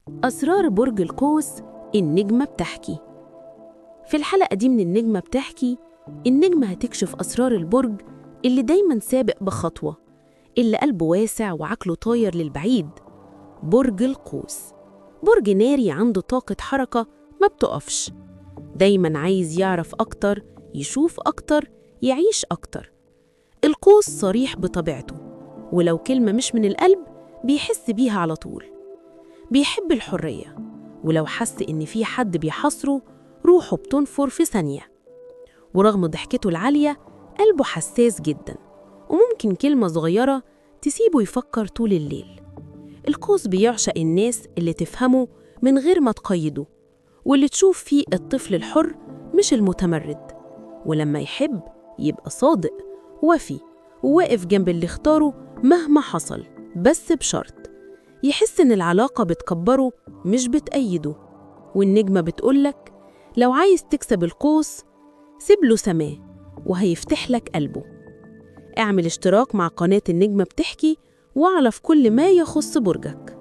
أسرار برج القوس النجمة بتحكي. في الحلقة دي من النجمة بتحكي، النجمة هتكشف أسرار البرج اللي دايماً سابق بخطوة، اللي قلبه واسع وعقله طاير للبعيد. برج القوس برج ناري عنده طاقة حركة ما بتقفش، دايماً عايز يعرف أكتر، يشوف أكتر، يعيش أكتر. القوس صريح بطبيعته، ولو كلمة مش من القلب بيحس بيها على طول. بيحب الحرية، ولو حس إن في حد بيحاصره روحه بتنفر في ثانية. ورغم ضحكته العالية قلبه حساس جدا، وممكن كلمة صغيرة تسيبه يفكر طول الليل. القوس بيعشق الناس اللي تفهمه من غير ما تقيده، واللي تشوف فيه الطفل الحر مش المتمرد. ولما يحب يبقى صادق وفي وواقف جنب اللي اختاره مهما حصل، بس بشرط يحس إن العلاقة بتكبره مش بتأيده. والنجمة بتقولك لو عايز تكسب القوس سيب له سماه وهيفتح لك قلبه. اعمل اشتراك مع قناة النجمة بتحكي واعرف كل ما يخص برجك.